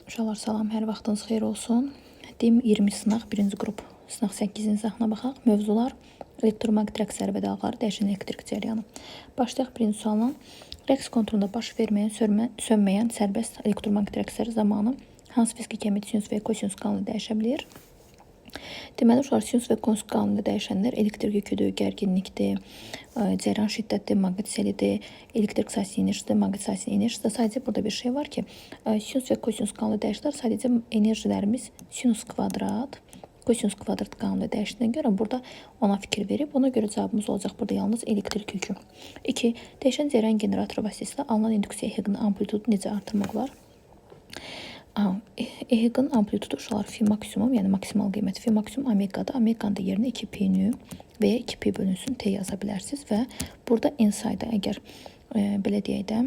Uşaqlar salam, hər vaxtınız xeyir olsun. DİM 20 sınaq 1-ci qrup sınaq 8-ci sınağına baxaq. Mövzular elektromaqnit rəqsləri və dalğaları, dəyişən elektrik cərəyanı. Başlayaq birinci sualla. Rəqs konturunda baş verməyən, sönməyən sərbəst elektromaqnit rəqsləri zamanı hansı fiziki kəmiyyət sinus və kosinus qanunu dəyişə bilir? Deməli, uşaqlar sinus və kosinus qanunu dəyişənlər elektrik yüküdür, gərginlikdir, cərəyan şiddətidir, maqnit selidir, elektrik sahəsinin enerjisidir, maqnit sahəsinin enerjisidir. Sadəcə burada bir şey var ki, sinus və kosinus qanunu dəyişirlər. Sadəcə enerjilərimiz sinus kvadrat, kosinus kvadrat qanunu dəyişdiyinə görə burada ona fikir verib. Ona görə cavabımız olacaq burada yalnız elektrik yükü. 2. Dəyişən cərəyan generatoru vasitəsilə alınan induksiya EHQ-nin amplitudu necə artırmaq olar? EHQ-nin amplitudu uşaqlar fi maksimum, yəni maksimal qiymət fi maksimum omeqadır. Omeqanın da yerinə 2 pi nü və ya 2 pi bölünsün t yaza bilərsiniz və burada n sayda əgər belə deyək də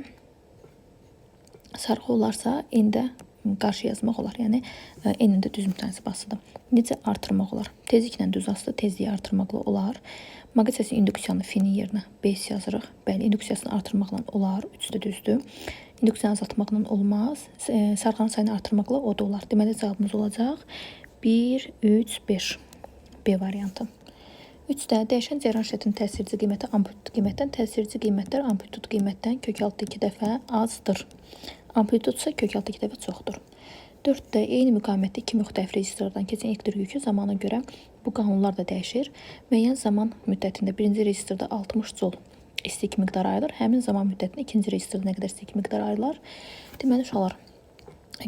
sarğı olarsa n-də qarşı yazmaq olar. Yəni n-in də düz mütənasib asılıdır. Necə artırmaq olar? Tezliklə düz asılı, tezliyi artırmaqla olar. Maqnit səsinin induksiyanı fi-nin yerinə B yazırıq. Bəli, induksiyasını artırmaqla olar. 3 də düzdür. İnduksiyanı azaltmaqla olmaz. Sarğanın sayını artırmaqla o da olar. Deməli cavabımız olacaq 1, 3, 5. B variantı. 3-də dəyişən cərəyan şiddətinin təsirci qiyməti amplitud qiymətdən, təsirci qiymətlər amplitud qiymətdən kök altı 2 dəfə azdır. Amplitud isə kök altı 2 dəfə çoxdur. 4-də eyni müqavimətdə iki müxtəlif rezistordan keçən elektrik yükü zamana görə bu qanunlar da dəyişir. Müəyyən zaman müddətində birinci rezistorda 60 col istilik miqdarı ayrılır. Həmin zaman müddətində ikinci rezistorda nə qədər istilik miqdarı ayrılar? Deməli uşaqlar,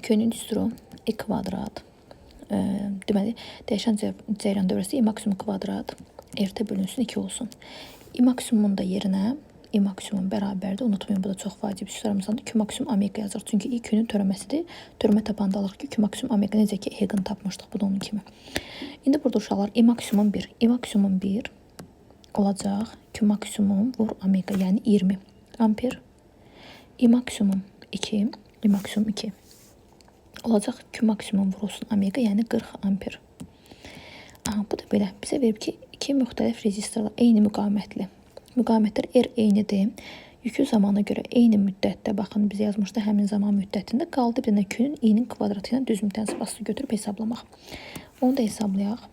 Q-nin düsturu E kvadrat, deməli dəyişən cərəyan dövrəsi E maksimum kvadrat RT bölünsün 2 olsun. E maksimumun da yerinə E maksimum bərabərdir. Unutmayın, bu da çox vacib üstlərimizdən Q maksimum omega yazırıq. Çünki I Q-nün törəməsidir. Törəmə tapanda alırıq ki, Q maksimum omega necə ki EHQ-ni tapmışdıq. Bu da onun kimi. İndi burada uşaqlar E maksimum 1. E maksimum 1 olacaq Q maksimum vur omega, yəni 20 amper. E maksimum 2, E maksimum 2 olacaq Q maksimum vurulsun omega, yəni 40 amper. Aha, bu da belə. Bizə verib ki, iki müxtəlif rezistorlar eyni müqavimətli. Müqavimətlər R eynidir. Yükü zamana görə eyni müddətdə, baxın bizə yazmışdı həmin zaman müddətində qaldı bir dənə Q-nün I-nin kvadratı ilə düz mütənasib asılı götürüb hesablamaq. Onu da hesablayaq.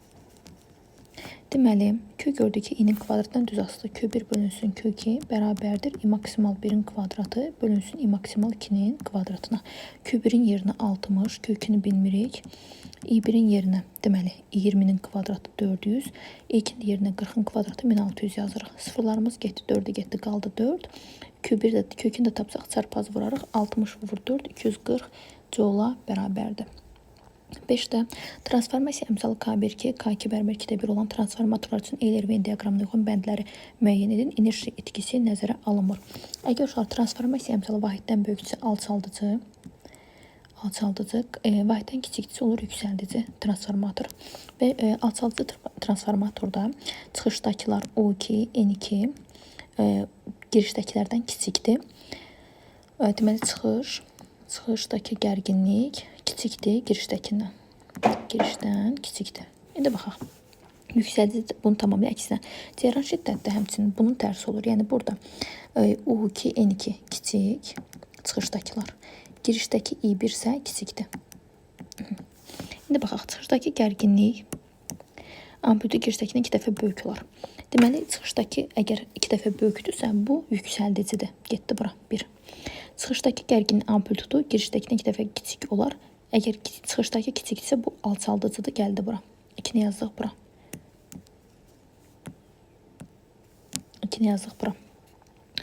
Deməli, Q gördük ki, I-nin kvadratından düz asılı. Q1 bölünsün Q2 bərabərdir. I maksimal 1-in kvadratı bölünsün I maksimal 2-nin kvadratına. Q1-in yerinə 60, Q2-ni bilmirik. I1-in yerinə, deməli, 20-nin kvadratı 400, I2-nin yerinə 40-ın kvadratı 1600 yazırıq. Sıfırlarımız getdi, 4-ə getdi, qaldı 4. Q1 də, Q2-ni də tapsaq çarpaz vurarıq. 60 vur 4, 240 joula bərabərdir. 5-də transformasiya əmsalı K1-2, K2 bərabər 2-də 1 olan transformatorlar üçün Euler-Venn diaqramına uyğun bəndləri müəyyən edin. Enerji itkisi nəzərə alınmır. Əgər uşaqlar transformasiya əmsalı vahiddən böyükdürsə alçaldıcı, vahiddən kiçikdirsə olur yüksəldici transformator. Və alçaldıcı transformatorda çıxışdakılar U2, N2 girişdəkilərdən kiçikdir. Deməli çıxışdakı gərginlik kiçikdir girişdəkindən. Girişdən kiçikdir. İndi baxaq. Yüksəldici bunun tamamilə əksinə. Cərəyan şiddəti də həmçinin bunun tərsi olur. Yəni burada U2, N2 kiçik çıxışdakılar. Girişdəki I1 isə kiçikdir. İndi baxaq. Çıxışdakı gərginlik amplitudu girişdəkindən 2 dəfə böyük olar. Deməli, çıxışdakı əgər 2 dəfə böyükdürsə, bu yüksəldicidir. Getdi bura. 1. Çıxışdakı gərginlik amplitudu girişdəkindən 2 dəfə kiçik olar. Əgər çıxışdakı kiçikdirsə, bu alçaldıcıdır. Gəldi bura. 2-ni yazdıq bura. 2-ni yazdıq bura.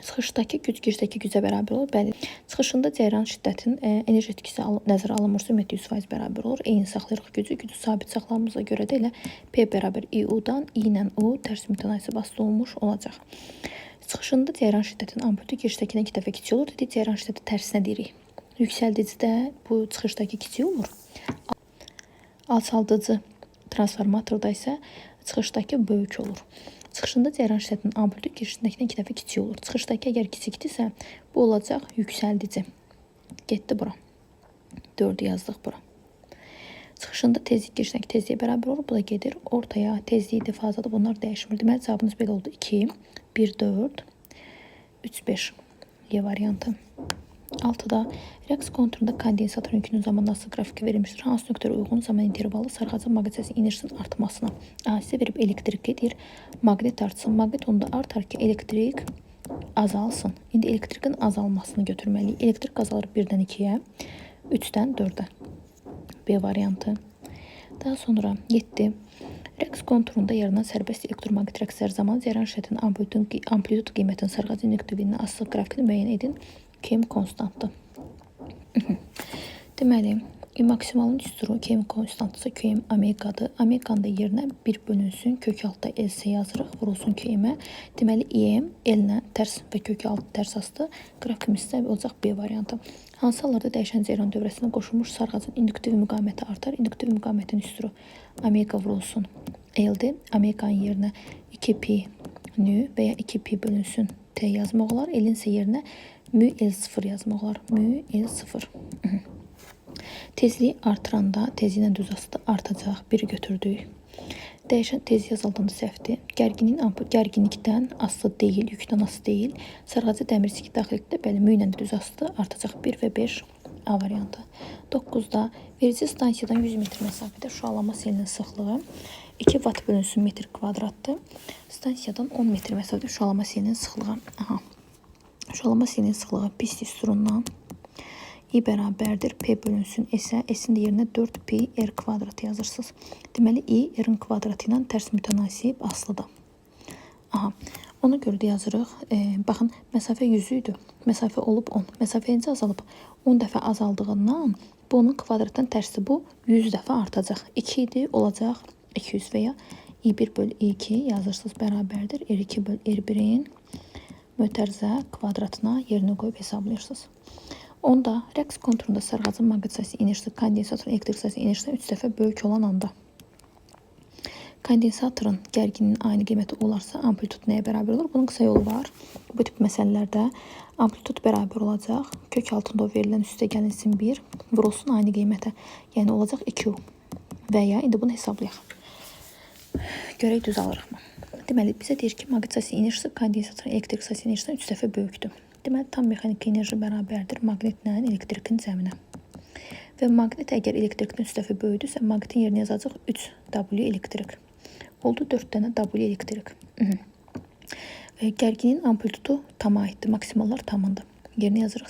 Çıxışdakı güc girişdəki gücə bərabər olur. Bəli, çıxışında cərəyan şiddətinin enerji itkisi nəzərə alınmırsa, ümumiyyətlə 100% bərabər olur. Eyni saxlayırıq gücü. Gücü sabit saxlamamıza görə də elə P bərabər IU-dan I ilə U tərs mütənasib asılı olmuş olacaq. Çıxışında cərəyan şiddətinin amplitudu girişdəkindən 2 dəfə kiçik olur. Dedik, cərəyan şiddəti tərsinə deyirik. Yüksəldicidə bu çıxışdakı kiçik olur. Alçaldıcı transformatorda isə çıxışdakı böyük olur. Çıxışında cərəyan şiddətinin amplitudu girişindəkindən 2 dəfə kiçik olur. Çıxışdakı əgər kiçikdirsə, bu olacaq yüksəldici. Getdi bura. 4-ü yazdıq bura. Çıxışında tezlik girişindəki tezliyə bərabər olur. Bu da gedir ortaya. Tezliyi fazadır. Bunlar dəyişmir. Deməli, cavabımız belə oldu. 2, 1, 4, 3, 5. Y variantı. 6-da rəqs konturunda kondensator yükünün zaman asılı qrafiki verilmişdir. Hansı nöqtəyə uyğun zaman intervalı sarğacın maqnit sahəsinin enerjisinin artmasına? A, sizə verib elektriki deyir, maqnit artsın. Maqnit onda artar ki, elektrik azalsın. İndi elektrikin azalmasını götürməliyik. Elektrik azalır 1-dən 2-yə, 3-dən 4-ə. B variantı. Daha sonra 7. Rəqs konturunda yaranan sərbəst elektromaqnit rəqslər zamanı cəryan şiddətinin amplitud qiymətinin sarğacın induktivliyinin asılı qrafikini müəyyən edin. Km konstantdır. Deməli, I maksimalın düsturu Km konstantsa Qm omeqadır. Omeqanın da yerinə 1 bölünsün kök altda LC yazırıq, vurulsun Qm-ə. Deməli, IM L-nə tərs və kök altı tərs asdı. Qrafikimiz isə olacaq B variantı. Hansı hallarda dəyişən cəryan dövrəsinə qoşulmuş sarğacın induktiv müqaviməti artar? İnduktiv müqavimətin düsturu omega vurulsun L-dir. Omeqanın yerinə 2 pi nü və ya 2 pi bölünsün T yazmaq olar. L-in isə yerinə mü L0 yazmaq olar. Mü L0. Tezliyi artıranda tezliklə düz asılı artacaq. 1-i götürdük. Dəyişən tezlik azaldanda səhvdir. Gərginlikdən asılı deyil, yükdən asılı deyil. Sarğacı dəmir siki daxil etdi. Bəli, mü ilə də düz asılı artacaq. 1 və 5 A variantı. 9-da verici stansiyadan 100 metr məsafədə şüalanma selinin sıxlığı 2 watt bölünsün metr kvadratdır. Stansiyadan 10 metr məsafədə şüalanma selinin sıxlığı. Aha. Şüalanma selinin sıxlığı pis düsturundan I bərabərdir P bölünsün S-ə. S-in də yerinə 4 pi R kvadratı yazırsınız. Deməli, I R-in kvadratı ilə tərs mütənasib asılıdır. Aha. Ona görə də yazırıq. Baxın, məsafə 100 idi. Məsafə olub 10. Məsafə necə azalıb? 10 dəfə azaldığından bu onun kvadratdan tərsi bu 100 dəfə artacaq. 2 idi, olacaq 200 və ya I1 bölü I2 yazırsınız bərabərdir. R2 bölü R1-in mötərizə kvadratına yerinə qoyub hesablayırsınız. Onda rəqs konturunda sarğacın maqnit sahəsi enerjisi kondensatorun elektrik sahəsi enerjisindən 3 dəfə böyük olan anda kondensatorun gərginliyinin aynı qiyməti olarsa amplitud nəyə bərabər olur? Bunun qısa yolu var. Bu tip məsələlərdə amplitud bərabər olacaq. Kök altında o verilən üstə gəlinsin 1, vurulsun aynı qiymətə. Yəni olacaq 2U. Və ya indi bunu hesablayaq. Görək düz alırıqmı? Deməli, bizə deyir ki, maqnit sahəsi enerjisi kondensatorun elektrik sahəsi enerjisindən 3 dəfə böyükdür. Deməli, tam mexaniki enerji bərabərdir maqnitlə elektrikin cəminə. Və maqnit əgər elektrikdən 3 dəfə böyüdürsə, maqnitin yerinə yazacaq 3 W elektrik. Oldu 4 dənə W elektrik. Gərginliyin amplitudu tama aiddir. Maksimallar tamındır. Yerinə yazırıq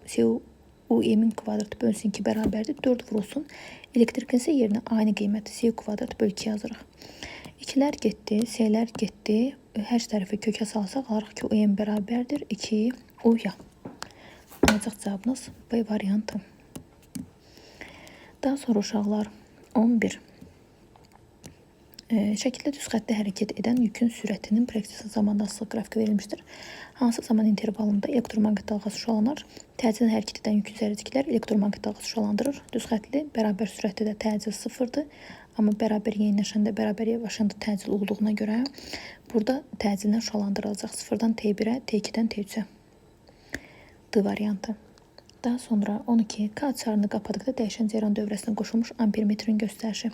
C U M-in kvadratı bölünsün 2 bərabərdir. 4 vurulsun. Elektrikin isə yerinə aynı qiyməti C U kvadrat bölü 2 yazırıq. 2-lər getdi, C-lər getdi. Hər tərəfi kökə salsaq alırıq ki, U M bərabərdir 2 U-ya. Olacaq cavabınız B variantı. Daha sonra uşaqlar 11. Şəkildə düz xəttdə hərəkət edən yükün sürətinin proyeksiyası zamanda asılı qrafiki verilmişdir. Hansı zaman intervalında elektromaqnit dalğası şüalanar? Təcillə hərəkət edən yükün zərrəciklər elektromaqnit dalğası şüalandırır. Düz xəttli bərabər sürətdə də təcil sıfırdır. Amma bərabər yeniləşəndə, bərabər yavaşanda təcil olduğuna görə burada təcillə şüalandırılacaq. 0-dan T1-ə, T2-dən T3-ə. D variantı. Daha sonra 12. K açarını qapadıqda dəyişən cəryan dövrəsinə qoşulmuş ampermetrin göstərişi.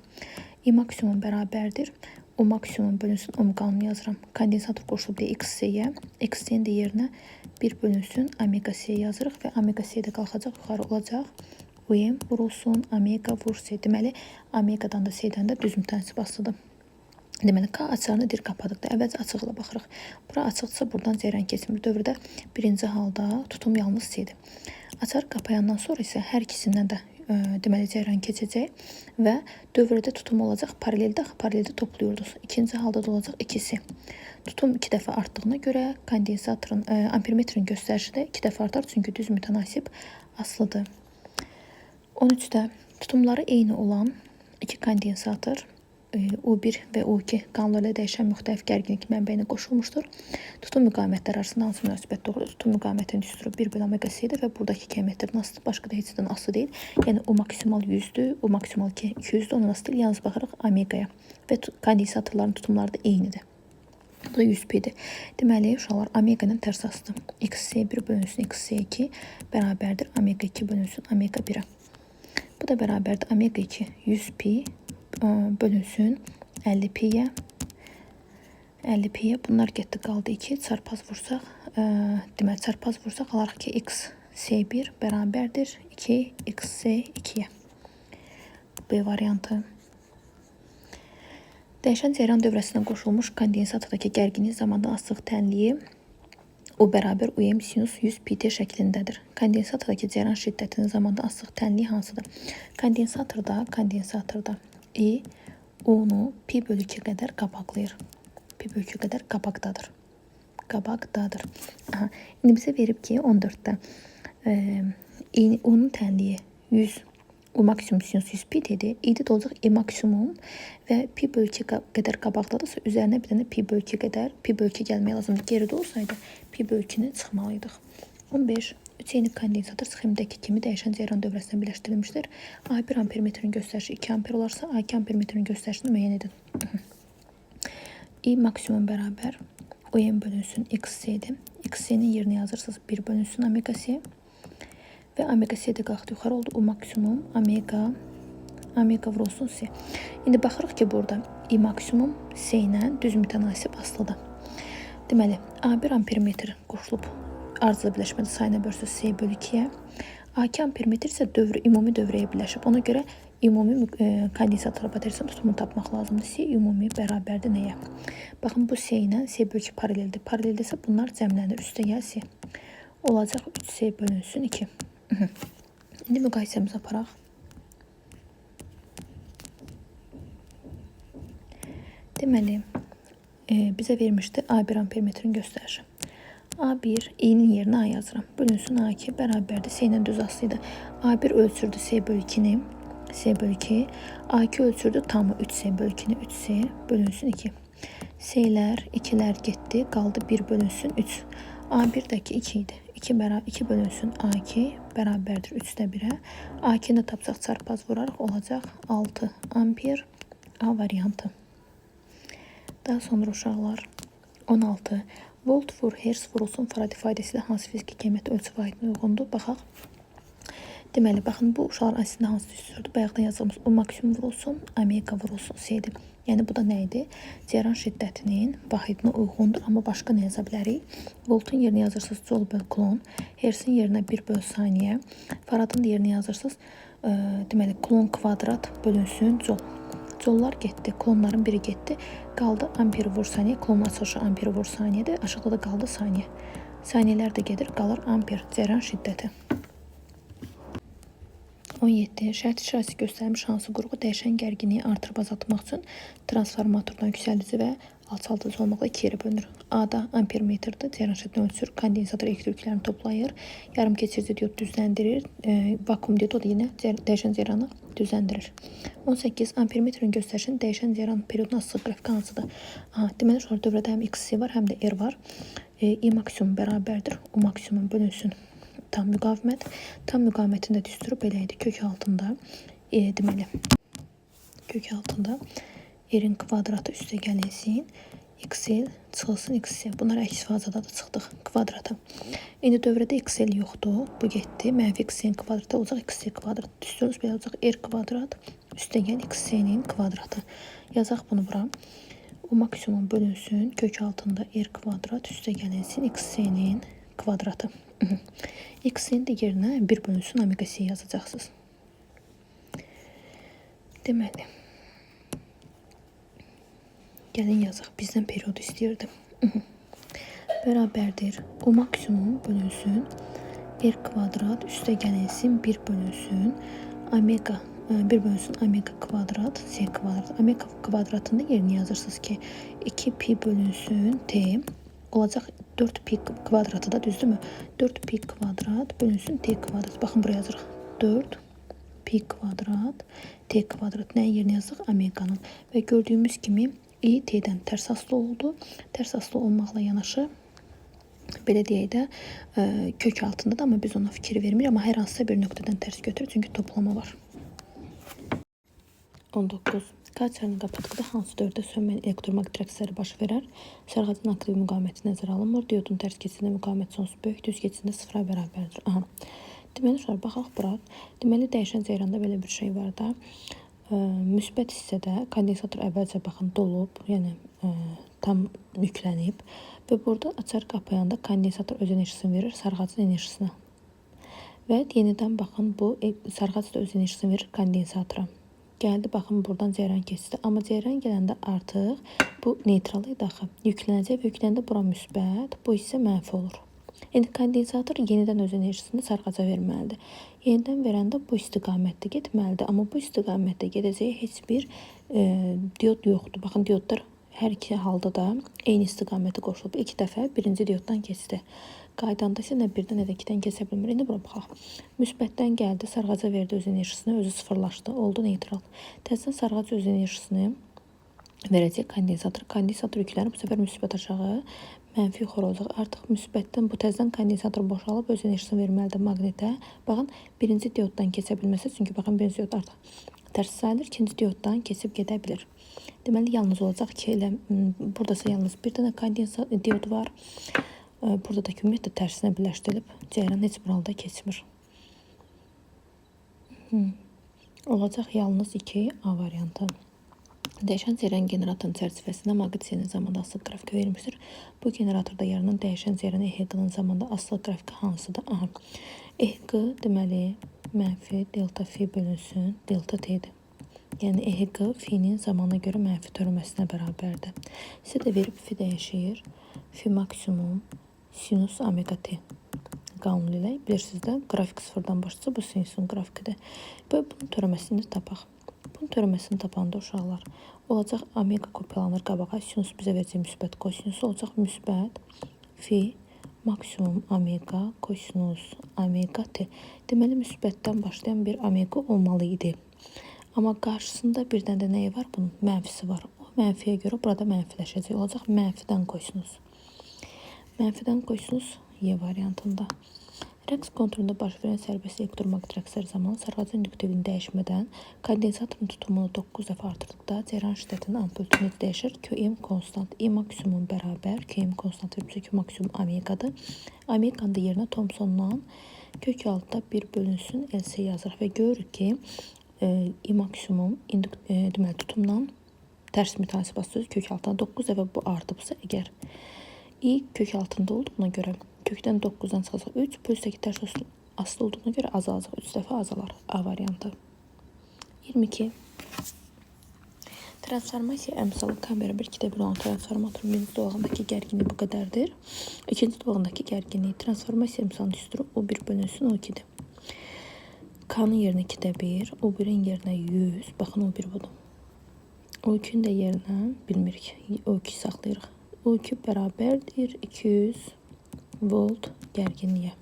I maksimum bərabərdir. U maksimum bölünsün Ohm qanunu yazıram. Kondensator qoşulub deyə XC-yə. XC-nin də yerinə 1 bölünsün omega C yazırıq və omega C də qalxacaq, yuxarı olacaq. UM vurulsun, omega vur C. Deməli, omegadan da C-dən də düz mütənasib asılıdır. Deməli, K açarını deyir qapadıqda. Əvvəlcə açıqla baxırıq. Bura açıqdırsa buradan cəryan keçmir. Dövrədə birinci halda tutum yalnız C-dir. Açarı qapayandan sonra isə hər ikisindən də deməli cəryan keçəcək və dövrədə tutum olacaq. Paraleldə, paraleldə toplayırdıq. İkinci halda da olacaq ikisi. Tutum 2 dəfə artdığına görə kondensatorun, ampermetrin göstərişi də 2 dəfə artar. Çünki düz mütənasib asılıdır. 13-də tutumları eyni olan iki kondensator U1 və U2 qanunlarla dəyişən müxtəlif gərginlik mənbəyinə qoşulmuşdur. Tutum müqavimətləri arasında hansı münasibət doğrudur? Tutum müqavimətinin düsturu 1 bölü omega C-dir və buradakı qiymətlərdən asılıdır. Başqa da heç nədən asılı deyil. Yəni U maksimal 100-dür, U maksimal 200-dür, ondan asılı deyil. Yalnız baxırıq omegaya və kondensatorların tutumları da eynidir. Bu da 100 P-dir. Deməli, uşaqlar omega ilə tərs asılıdır. XC1 bölünsün XC2 bərabərdir omega 2 bölünsün omega 1-ə. Bu da bərabərdir omega 2 100 P bölünsün 50 P-yə. 50 P-yə. Bunlar getdi qaldı 2. Çarpaz vursaq, deməli çarpaz vursaq alarıq ki, S1 bərabərdir 2 XC2-yə. B variantı. Dəyişən cəryan dövrəsinə qoşulmuş kondensatordakı gərginlik zamandan asılıq tənliyi U bərabər UM sinus 100 pi t şəklindədir. Kondensatordakı cəryan şiddətinin zamandan asılıq tənliyi hansıdır? Kondensatorda I U-nu pi bölü 2 qədər qabaqlayır. Pi bölü 2 qədər qabaqdadır. Qabaqdadır. Aha. İndi bizə verib ki 14-də U-nun tənliyi 100 U maksimum sinus 100 pi dedi. İ-də də olacaq I maksimum və pi bölü 2 qədər qabaqdadırsa üzərinə bir dənə pi bölü 2 qədər pi bölü 2 gəlmək lazımdır. Geridə olsaydı pi bölü 2-ni çıxmalıydıq. 15. 3 eyni kondensator sxemdəki kimi dəyişən cəryan dövrəsinə birləşdirilmişdir. A1 ampermetrin göstərişi 2 amper olarsa A2 ampermetrin göstərişini müəyyən edin. I maksimum bərabər UM bölünsün XC-dir. XC-nin yerinə yazırsınız 1 bölünsün omega C. Və omega C də qalxdı yuxarı oldu. U maksimum omega vurulsun C. İndi baxırıq ki, burada I maksimum C ilə düz mütənasib asılıdır. Deməli, A1 ampermetr qoşulub ardıcıl birləşmədə sayına bölürsünüz C bölü 2-yə. A2 ampermetr isə dövrü, ümumi dövrəyə birləşib. Ona görə ümumi kondensator bataryasının tutumunu tapmaq lazımdır. C ümumi bərabərdir nəyə? Baxın, bu C ilə C bölü 2 paraleldir. Paraleldirsə bunlar cəmlənir. Üstə gəl C. Olacaq 3C bölünsün 2. İndi müqayisəmizi aparaq. Deməli, bizə vermişdi A1 ampermetrin göstərişi. A1 İ-nin yerinə A yazıram. Bölünsün A2 bərabərdir. C ilə düz asılıydı. A1 ölçürdü C bölü 2-ni. C bölü 2. A2 ölçürdü tamı 3C bölü 2-ni. 3C bölünsün 2. C'lər, 2-lər getdi. Qaldı 1 bölünsün 3. A1-dəki 2 idi. 2 bölünsün A2 bərabərdir 3-də 1-ə. A2-ni də tapsaq çarpaz vurarıq. Olacaq 6 amper A variantı. Daha sonra uşaqlar 16. Volt vur hertz vurulsun farad ifadəsi ilə hansı fiziki qiymət ölçü vahidinə uyğundur? Baxaq. Deməli, baxın, bu uşaqlar əslində hansı düsturdur? Bayaqdan yazdığımız U maksimum vurulsun, omega vurulsun C-dir. Yəni, bu da nə idi? Cəryan şiddətinin vahidinə uyğundur. Amma başqa nə yaza bilərik? Voltun yerinə yazırsınız joule böl klon, hertzin yerinə 1 böl saniyə, faradın da yerinə yazırsınız, deməli, klon kvadrat bölünsün joule. Jollar getdi, klonların biri getdi. Qaldı amper vur saniyə, klonun açılışı amper vur saniyədir. Aşağıda da qaldı saniyə. Saniyələr də gedir, qalır amper, cəryan şiddəti. 17. Şərti işarəsi göstərilmiş hansı qurğu dəyişən gərginliyi artırıb azaltmaq üçün transformatordan yüksəldici və alçaldıcı olmaqla iki yerə bölünür. A-da ampermetrdir, cəryan şiddətini ölçür, kondensator elektrik yüklərini toplayır, yarım keçirici diod düzləndirir, vakuum diod o da yenə dəyişən cəryanı düzləndirir. 18. Ampermetrin göstərişinin dəyişən cəryan perioduna asılı qrafiki hansıdır? Aha, deməli, uşaqlar, dövrədə həm XC var, həm də R var. I maksimum bərabərdir. U maksimum bölünsün tam müqavimət. Tam müqavimətin də düsturu belə idi. Kök altında, deməli, kök altında R-in kvadratı üstə gəlinsin. XL çıxılsın XC. Bunlar əks fazada da çıxdıq kvadrata. İndi dövrədə XL yoxdur. Bu getdi. Mənfi XC-nin kvadratı olacaq XC kvadrat. Düsturumuz belə olacaq. R kvadrat üstə gəl XC-nin kvadratı. Yazaq bunu bura. O maksimum bölünsün. Kök altında R kvadrat üstə gəlinsin XC-nin kvadratı. X-in də yerinə 1 bölünsün omega C yazacaqsınız. Deməli, gəlin yazaq. Bizdən periodu istəyirdi. Bərabərdir. O maksimum bölünsün. R kvadrat üstə gəlinsin 1 bölünsün. Omega 1 bölünsün omega kvadrat C kvadrat. Omega kvadratın da yerinə yazırsınız ki 2 pi bölünsün T olacaq 4 pi kvadratı da düzdürmü? 4 pi kvadrat bölünsün T kvadrat. Baxın buraya yazırıq. 4 pi kvadrat T kvadrat. Nəyin yerinə yazdıq? Omeganın. Və gördüyümüz kimi I T-dən tərs asılı oldu. Tərs asılı olmaqla yanaşı belə deyək də kök altında da, amma biz ona fikir vermirik. Amma hər hansısa bir nöqtədən tərs götürür. Çünki toplama var. 19. K çarını qapatdıqda hansı dövrdə sönməyən elektromaqnit reaksiyaları baş verər? Sərğacın aktiv müqaviməti nəzərə alınmır. Diodun tərs keçidində müqavimət sonsuz böyük, düz keçidində sıfıra bərabərdir. Aha. Deməli, uşaqlar, baxaq bura. Deməli, dəyişən cəreyanda belə bir şey var da. Müsbət hissədə kondensator əvvəlcə baxın dolub, yəni tam yüklənib və burada açar qapayanda kondensator öz enerjisini verir sarğacın enerjisinə. Və yenidən baxın, bu sarğac da öz enerjisini verir kondensatora. Gəldi, baxın, buradan cəryan keçdi. Amma cəryan gələndə artıq bu neytral idi axı. Yüklənəcək və yükləndə bura müsbət, bu hissə mənfi olur. İndi kondensator yenidən öz enerjisini sarğaca verməlidir. Yenidən verəndə bu istiqamətdə getməlidir. Amma bu istiqamətdə gedəcəyi heç bir diod yoxdur. Baxın, diodlar hər iki halda da eyni istiqamətə qoşulub. İlk dəfə birinci dioddan keçdi. Qaydanda isə nə birdən, nə də ikidən keçə bilmir. İndi bura baxaq. Müsbətdən gəldi, sarğaca verdi öz enerjisini, özü sıfırlaşdı, oldu neytral. Təzədən sarğac öz enerjisini verəcək kondensator. Kondensator yüklənir, bu səfər müsbət aşağı, mənfi yuxarı olacaq. Artıq müsbətdən bu təzədən kondensator boşalıb öz enerjisini verməlidir maqnitə. Baxın, birinci dioddan keçə bilməsə, çünki baxın, birinci diod artıq tərs sayılır, ikinci dioddan keçib gedə bilir. Deməli, yalnız olacaq ki, elə buradasa yalnız bir dənə kondensator diod var. Burada da ki, ümumiyyətlə tərsinə birləşdirilib. Cəryan heç bir halda keçmir. Olacaq yalnız 2 A variantı. Dəyişən cəryan generatorun çərçivəsində maqnit seyinin zamanda asılı qrafiki verilmişdir. Bu generatorda yaranan dəyişən cəryan EHQ-nın zamanda asılı qrafiki hansıdır? Aha. EHQ deməli mənfi delta fi bölünsün delta t-dir. Yəni EHQ fi-nin zamana görə mənfi törəməsinə bərabərdir. Sizə də verib fi dəyişir. Fi maksimum sinus omega t qanunu ilə bilirsiniz də qrafik sıfırdan başlayırsa bu sinusun qrafikidir. Və bunun törəməsini tapaq. Bunun törəməsini tapanda uşaqlar olacaq omega kopyalanır qabağa, sinus bizə verəcək müsbət kosinus olacaq müsbət fi maksimum omega kosinus omega t. Deməli müsbətdən başlayan bir omega olmalı idi. Amma qarşısında bir dənə də nəyi var? Bunun mənfisi var. O mənfiyə görə burada mənfiləşəcək. Olacaq mənfidən kosinus. Mənfidən kosinus Y variantında. Rəqs konturunda baş verən sərbəst elektromaqnit rəqslər zamanı sarğacın induktivliyini dəyişmədən kondensatorun tutumunu 9 dəfə artırdıqda cəryan şiddətinin amplitudu necə dəyişir? QM konstant, I maksimum bərabər, QM konstant veribsə Q maksimum omeqadır. Omeqanın da yerinə Thomsondan kök altda 1 bölünsün LC yazırıq və görürük ki, I maksimum deməli tutumdan tərs mütənasib sözü kök altına 9 dəfə bu artıbsa əgər I kök altında olduğuna görə kökdən 9-dan çıxacaq 3, pulsdakı tərs asılı olduğuna görə azalacaq. 3 dəfə azalar. A variantı. 22. Transformasiya əmsalı K bərabər 2-də 1 olan transformatorun birinci dolağındakı gərginlik bu qədərdir. İkinci dolağındakı gərginlik transformasiya əmsalının düsturu O1 bölünsün O2-dir. K-nın yerinə 2-də 1, O1-in yerinə 100. Baxın O1 budur. O2-nin də yerinə bilmirik. O2 saxlayırıq. O2 bərabərdir 200 volt gərginliyə.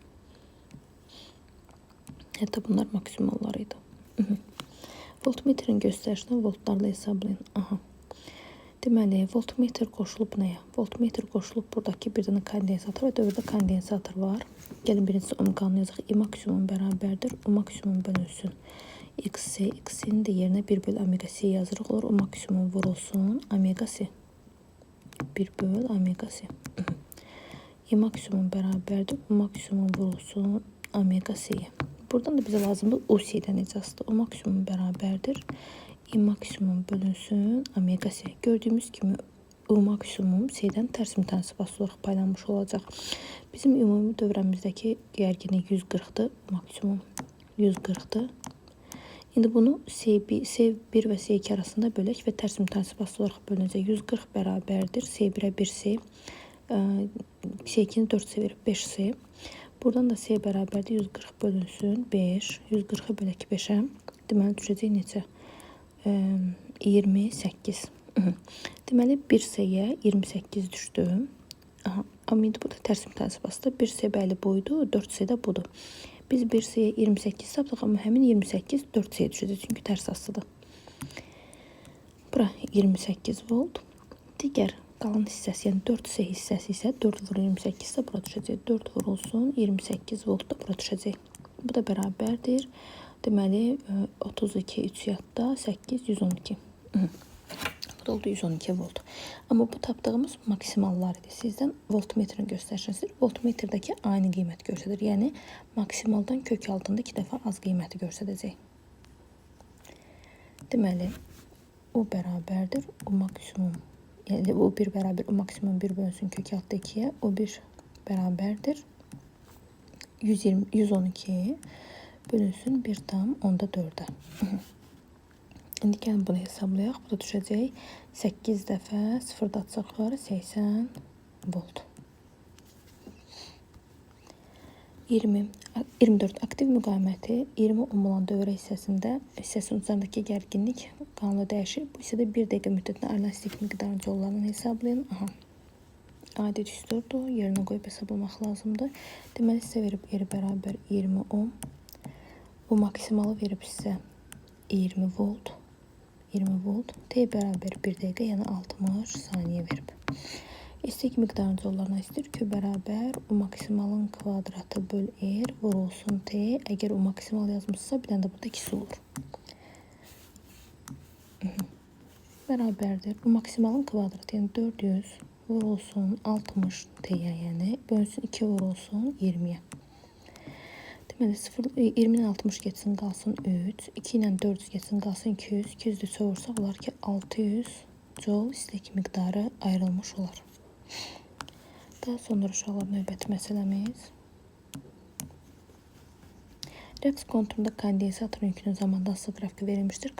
Hətta bunlar maksimallar idi. Voltmetrin göstərişini voltlarla hesablayın. Aha. Deməli, voltmetr qoşulub nəyə? Voltmetr qoşulub buradakı bir dənə kondensator və dövrdə kondensator var. Gəlin birincisi Ohm qanunu yazaq. I maksimum bərabərdir. U maksimum bölünsün. XC, XC-nin də yerinə 1 böl omega C yazırıq. Olur. U maksimum vurulsun. Omega C. 1 böl omega C. I maksimum bərabərdir. U maksimum vurulsun omega C-yə. Buradan da bizə lazımdır UC-də necə asılı. U maksimum bərabərdir. I maksimum bölünsün omega C. Gördüyümüz kimi U maksimum C-dən tərs mütənasib asılı olaraq paylanmış olacaq. Bizim ümumi dövrəmizdəki gərginlik 140-dır. Maksimum 140-dır. İndi bunu C1, C1 və C2 arasında bölək və tərs mütənasib asılı olaraq bölünəcək. 140 bərabərdir. C1-ə 1C, C2-ni 4C verib 5C. Buradan da C bərabərdir 140 bölünsün 5. 140-ı bölək 5-ə. Deməli düşəcək neçə? 28. Deməli 1C-yə 28 düşdü. Aha, amma indi burada tərs mütənasib asılı. 1C bəli buydu, 4C də budur. Biz 1C-yə 28 tapdıq, amma həmin 28 4C-yə düşəcək, çünki tərs asılıdır. Bura 28 volt. Digər qalan hissəsi, yəni 4C hissəsi isə 4 vur 28 də bura düşəcək. 4 vurulsun 28 volt da bura düşəcək. Bu da bərabərdir. Deməli 32 3 yadda 8 112. Bu da oldu 112 volt. Amma bu tapdığımız maksimallar idi. Sizdən voltmetrin göstərişini istəyir. Voltmetrdəki aynı qiymət göstərir. Yəni maksimaldan kök altında 2 dəfə az qiyməti göstərəcək. Deməli U bərabərdir. U maksimum, yəni U1 bərabər U maksimum 1 bölünsün kök altda 2-yə. U1 bərabərdir. 120, 112 bölünsün 1,4-ə. İndi gəlin bunu hesablayaq. Bu da düşəcək 8 dəfə 0,0 80 volt. 24 aktiv müqaviməti 20 ohm olan dövrə hissəsində hissəsinin üzərindəki gərginlik qanunla dəyişir. Bu hissədə 1 dəqiqə müddətində ayrılan istilik miqdarının jollarını hesablayın. Aha. Adi düsturdur. Yerinə qoyub hesablamaq lazımdır. Deməli sizə verib R bərabər 20 ohm. Bu maksimalı verib sizə 20 volt. 20 volt. T bərabər 1 dəqiqə, yəni 60 saniyə verib. İstilik miqdarının jollarını istəyir. Q bərabər U maksimalın kvadratı böl R vurulsun T. Əgər U maksimal yazmışsa, bir dənə də burada ikisi olur. Bərabərdir. U maksimalın kvadratı, yəni 400 vurulsun 60 T-yə, yəni bölünsün 2 vurulsun 20-yə. Deməli 0, 20 ilə 60 getsin, qalsın 3. 2 ilə 400 getsin, qalsın 200. 200 də 3-ə vursaq, olar ki 600 joule istilik miqdarı ayrılmış olar. Daha sonra uşaqlar növbəti məsələmiz. Rəqs konturunda kondensatorun yükünün zamandan asılı qrafiki verilmişdir.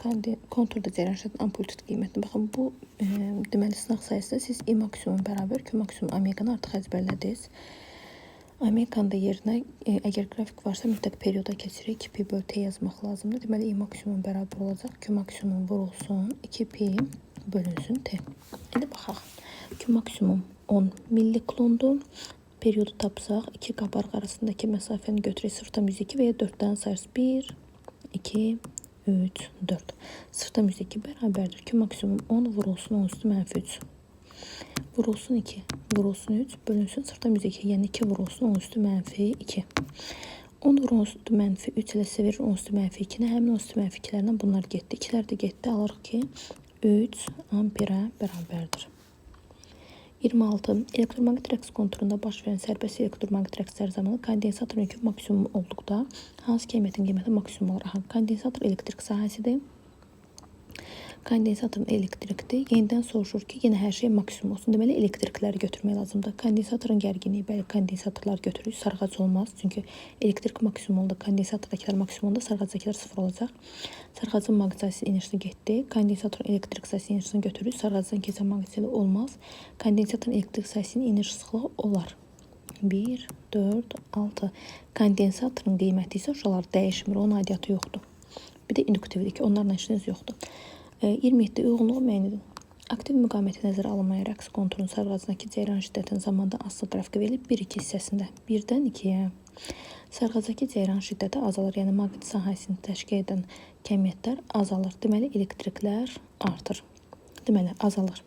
Konturda cərəyan şiddətinin amplituд qiymətini. Baxın, bu deməli sınaq sayəsində siz I maksimum bərabər Q maksimum omeqanı artıq əzbərlədiniz. Omeqanın da yerinə əgər qrafik varsa mütləq perioda keçirik. 2 pi böl T yazmaq lazımdır. Deməli I maksimum bərabər olacaq. Q maksimum vurulsun 2 pi bölünsün T. İndi baxaq. Q maksimum 10 milliklondur. Periodu tapsaq, iki qabarıq arasındakı məsafəni götürək 0,2 və ya 4-dən sayırız. 1, 2, 3, 4. 0,2 bərabərdir. Q maksimum 10 vurulsun 10 üstü mənfi 3. Vurulsun 2, vurulsun 3, bölünsün 0,2, yəni 2 vurulsun 10 üstü mənfi 2. 10 vurulsun 10 üstü mənfi 3 elə sizə verir 10 üstü mənfi 2-ni. Həmin 10 üstü mənfi 2-lərdən bunlar getdi. 2-lər də getdi. Alırıq ki, 3 amperə bərabərdir. 26. Elektromaqnit rəqs konturunda baş verən sərbəst elektromaqnit rəqslər zamanı kondensatorun yükü maksimum olduqda hansı kəmiyyətin qiyməti maksimum olur? Aha, kondensator elektrik sahəsidir. Kondensatorun elektrikdir. Yenidən soruşur ki, yenə hər şey maksimum olsun. Deməli, elektrikləri götürmək lazımdır. Kondensatorun gərginliyi, bəli, kondensatorlar götürürük. Sarğac olmaz. Çünki elektrik maksimum oldu. Kondensatordakılar maksimum oldu. Sarğacdakılar sıfır olacaq. Sarğacın maqnit sahəsi enerjisi getdi. Kondensatorun elektrik sahəsi enerjisini götürürük. Sarğacdan keçən maqnit seli olmaz. Kondensatorun elektrik sahəsinin enerji sıxlığı olar. 1, 4, 6. Kondensatorun qiyməti isə uşaqlar dəyişmir. Onun aidiyyatı yoxdur. Bir də induktivlik. Onlarla işiniz yoxdur. 27. Uyğunluğu müəyyən edin. Aktiv müqaviməti nəzərə alınmayan rəqs konturunun sarğacındakı cərəyan şiddətinin zamandan asılı qrafiki verilib 1-2 hissəsində. 1-dən 2-yə. Sarğacdakı cərəyan şiddəti azalır. Yəni maqnit sahəsini təşkil edən kəmiyyətlər azalır. Deməli, elektriklər artır. Deməli, azalır.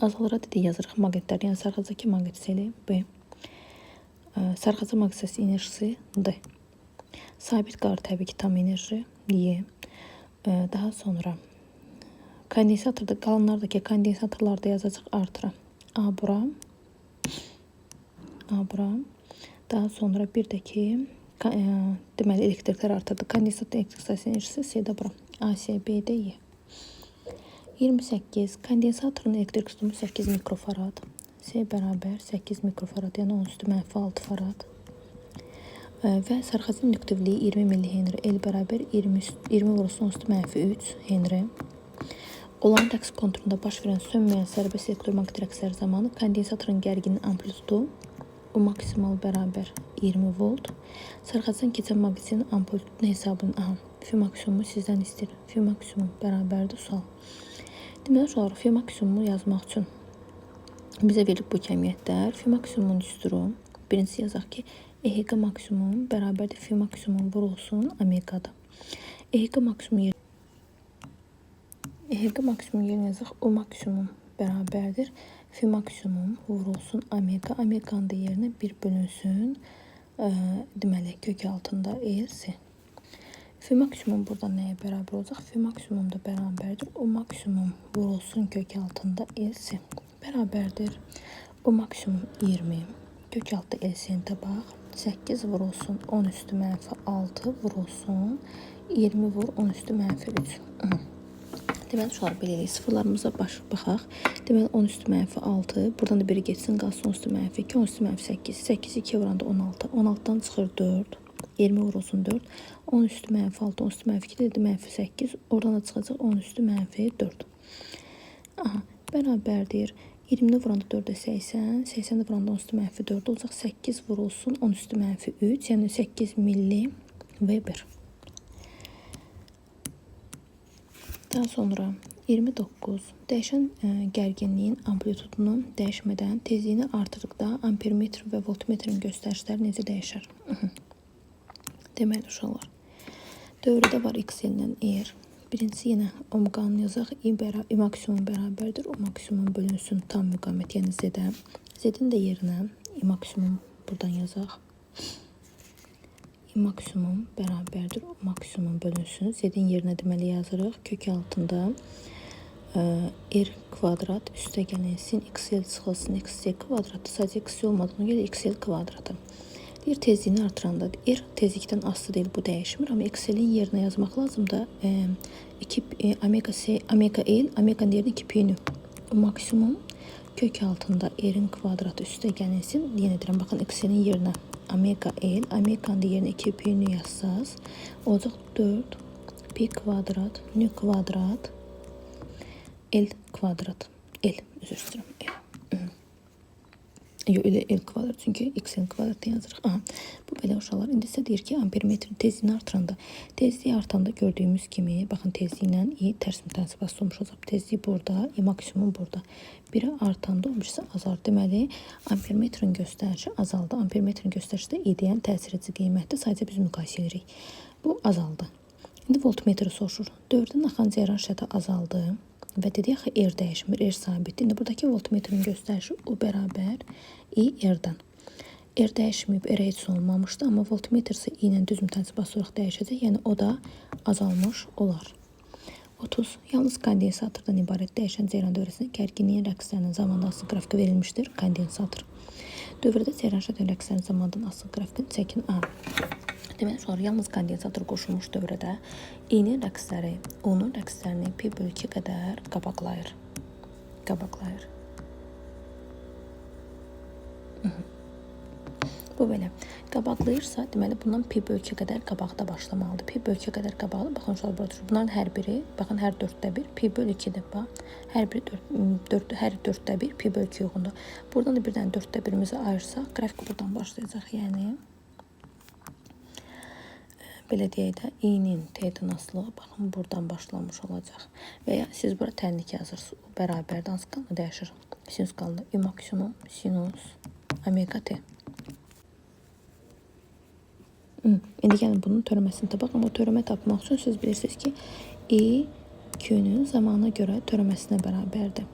Azalıra dedik yazırıq maqnitlər. Yəni sarğacdakı maqnit seli B. Sarğacı maqnit sahəsi enerjisi D. Sabit qalır təbii ki, tam enerji Y. Daha sonra kondensatorda qalanlardakı kondensatorlarda yazacaq artıra. A bura. A bura. Daha sonra bir də ki, deməli elektriklər artırdı. Kondensator elektrik sahəsi enerjisi C də bura. A, C, B, D, Y. 28. Kondensatorun elektrik tutumu 8 mikrofarad. C bərabər 8 mikrofarad, yəni 10 üstü mənfi 6 farad. Və sarğacın induktivliyi 20 millihenri. L bərabər 20 vurulsun 10 üstü mənfi 3 henri. Olan rəqs konturunda baş verən sönməyən sərbəst elektromaqnit rəqslər zamanı kondensatorun gərginliğinin amplitudu U maksimal bərabər 20 volt. Sarğacdan keçən maqnitin amplitudunu hesablayın. Aha, F maksimumu sizdən istəyir. F maksimum bərabərdir sual. Deməli, uşaqlar, F maksimumu yazmaq üçün bizə verilib bu kəmiyyətlər. F maksimumun düsturu. Birincisi yazaq ki, EHQ maksimum bərabərdir F maksimum vurulsun omeqadır. EHQ maksimum EHQ maksimum yerinə yazaq. U maksimum bərabərdir. F maksimum vurulsun omega. Omeqanın da yerinə 1 bölünsün. Deməli, kök altında LC. F maksimum burada nəyə bərabər olacaq? F maksimum da bərabərdir. U maksimum vurulsun kök altında LC. Bərabərdir. U maksimum 20. Kök altında LC-ni tapaq. 8 vurulsun 10 üstü mənfi 6 vurulsun 20 vur 10 üstü mənfi 3. Deməli, uşaqlar, belə eləyik. Sıfırlarımıza baxaq. Deməli, 10 üstü mənfi 6. Buradan da biri getsin, qalsın 10 üstü mənfi 2, 10 üstü mənfi 8. 8 2 vuranda 16. 16-dan çıxır 4. 20 vurulsun 4. 10 üstü mənfi 6, 10 üstü mənfi 2 dedi mənfi 8. Oradan da çıxacaq 10 üstü mənfi 4. Aha, bərabərdir. 20-ni vuranda 4-ə 80, 80-ni vuranda 10 üstü mənfi 4 olacaq. 8 vurulsun 10 üstü mənfi 3, yəni 8 milli Weber. Daha sonra 29. Dəyişən gərginliyin amplitudunu dəyişmədən tezliyini artırdıqda ampermetr və voltmetrin göstəriciləri necə dəyişər? Deməli, uşaqlar, dövrədə var XL ilə R. Birincisi yenə ohm qanunu yazaq. I maksimum bərabərdir. O maksimum bölünsün tam müqavimət, yəni Z-ə. Z-in də yerinə I maksimum buradan yazaq. I maksimum bərabərdir. O maksimum bölünsün. Z-in yerinə deməli yazırıq. Kök altında R kvadrat üstə gəlinsin. XL çıxılsın. XC kvadratı. Sadəcə XC olmadığına görə XL kvadratı. Deyir tezliyini artıranda R tezlikdən asılı deyil, bu dəyişmir. Amma XL-in yerinə yazmaq lazımdır. 2 omega C, omega L, omeganın yerinə 2 pi nü. O maksimum kök altında R-in kvadratı üstə gəlinsin. Yenə deyirəm, baxın XL-in yerinə omega L, omeganın da yerinə 2 pi nü yazsaz, olacaq 4 pi kvadrat, nü kvadrat, L kvadrat. L, üzr istəyirəm, L. Yox, elə L kvadrat, çünki XL kvadratı yazırıq. Aha, bu belə uşaqlar. İndi isə deyir ki, ampermetrin tezliyini artıranda, tezliyi artanda gördüyümüz kimi, baxın tezliklə I tərs mütənasib asılı olmuş olacaq. Tezlik burada, I maksimum burada. Biri artanda o birisi azalır. Deməli, ampermetrin göstərişi azaldı. Ampermetrin göstərişi də I deyən təsir edici qiymətdir. Sadəcə biz müqayisə edirik. Bu azaldı. İndi voltmetri soruşur. Dövrdən axan cəryan şəti azaldı. Və dedik axı R dəyişmir, R sabitdir. İndi buradakı voltmetrin göstərişi U bərabər I R-dən. R dəyişməyib, R heç olmamışdı, amma voltmetr isə I ilə düz mütənasib asılı olaraq dəyişəcək, yəni o da azalmış olar. 30. Yalnız kondensatordan ibarət dəyişən cəryan dövrəsində gərginliyin rəqslərinin zamandan asılı qrafiki verilmişdir. Kondensator. Dövrədə cəryan şərtinin rəqslərinin zamandan asılı qrafikini çəkin. A. Deməli, uşaqlar, yalnız kondensator qoşulmuş dövrədə I-nin rəqsləri U-nun rəqslərini pi bölü 2 qədər qabaqlayır. Qabaqlayır. Bu belə. Qabaqlayırsa, deməli, bundan pi bölü 2 qədər qabaqda başlamalıdır. Pi bölü 2 qədər qabaqda, baxın, uşaqlar, burada düşür. Bunların hər biri, baxın, hər 4-də 1 pi bölü 2-dir. Bax, hər biri 4, hər 4-də 1 pi bölü 2 uyğundur. Buradan da bir dənə 4-də 1-imizi ayırsaq, qrafik buradan başlayacaq. Yəni, belə deyək də, I-nin T-dən asılığı, baxın, buradan başlamış olacaq. Və ya siz bura tənlik yazırsınız. O bərabərdir. Hansı qanunu dəyişir? Sinus qanunu. I maksimum sinus omega T. İndi gəlin bunun törəməsini tapaq. Amma törəmə tapmaq üçün siz bilirsiniz ki, I Q-nün zamana görə törəməsinə bərabərdir.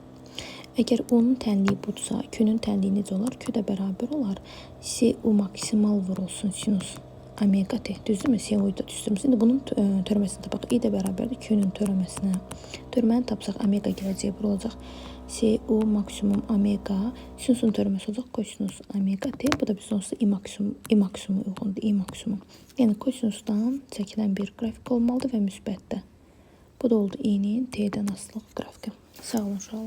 Əgər U-nun tənliyi budursa, Q-nün tənliyi necə olar? Q də bərabər olar. C U maksimal vurulsun sinus omega T. Düzdürmü? C U-yu da düşdürmüş. İndi bunun törəməsini tapaq. I də bərabərdir Q-nün törəməsinə. Törəməni tapsaq omega gələcək bura olacaq. C U maksimum omega sinusun törəməsi olacaq kosinus omega T. Bu da bizdə onsuz I maksimum, I maksimum uyğundur. I maksimum. Yəni kosinusdan çəkilən bir qrafik olmalıdır və müsbətdə. Bu da oldu I-nin T-dən asılı qrafiki. Sağ olun uşaqlar.